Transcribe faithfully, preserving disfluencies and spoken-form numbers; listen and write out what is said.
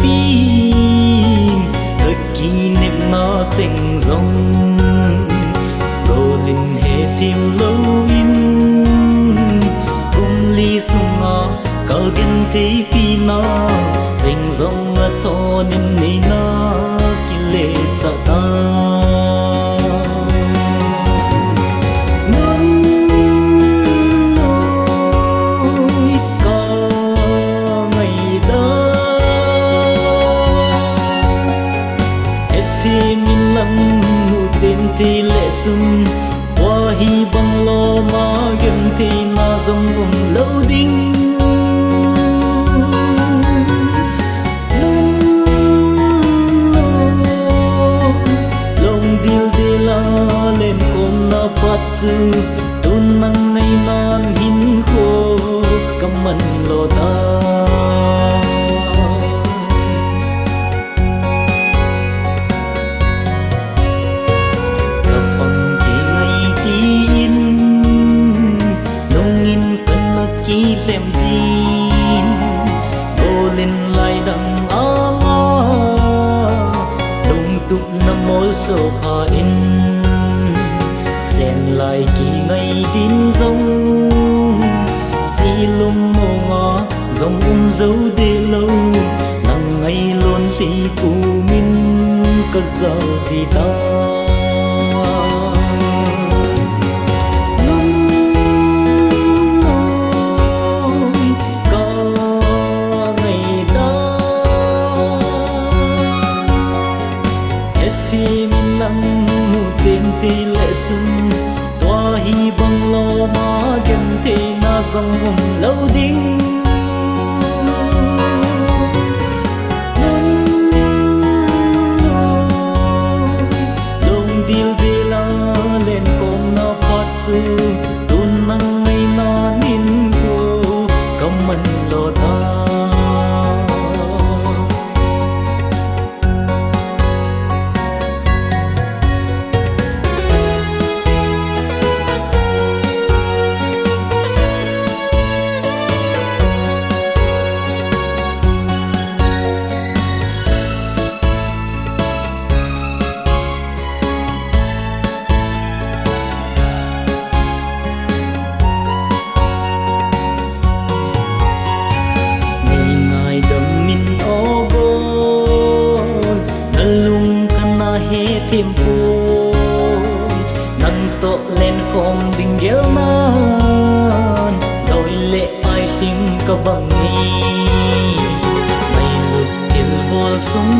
Pi, kakinepna cheng jong golin hethem louvin, kum li sunga kagenthei pina cheng jong athonin neina kilesah ta. Nunloi ka ngaida, hethem in lang muchen thei leh chun, tua hi bang loma gentheina jong umlou ding. Nunloi, long dildila lenkhomna phat chu, tun nang neinan hinkho kaman lou ta. Chapang kingai tin, lungin kana kilhem jin, golin lai dang anga, lungtup na molso pha in, sen lai kingai din jong, silum monga jong um jou deh lou, nang ngailon lhi pumin kajao ji ta. Nunloi ka ngaida, hethem in lang muchen thei leh chun, tua hi bang loma gentheina jong umlou ding. Nunloi, long dildila lenkhomna phat chu, tun nang neinan hinkho kaman lou ta. Nei ngaidam in o gol, nalung kana hethem poi, nang toh lenkhom ding gelnan, doi le ailhing kabang e. Ngailut thilbol sung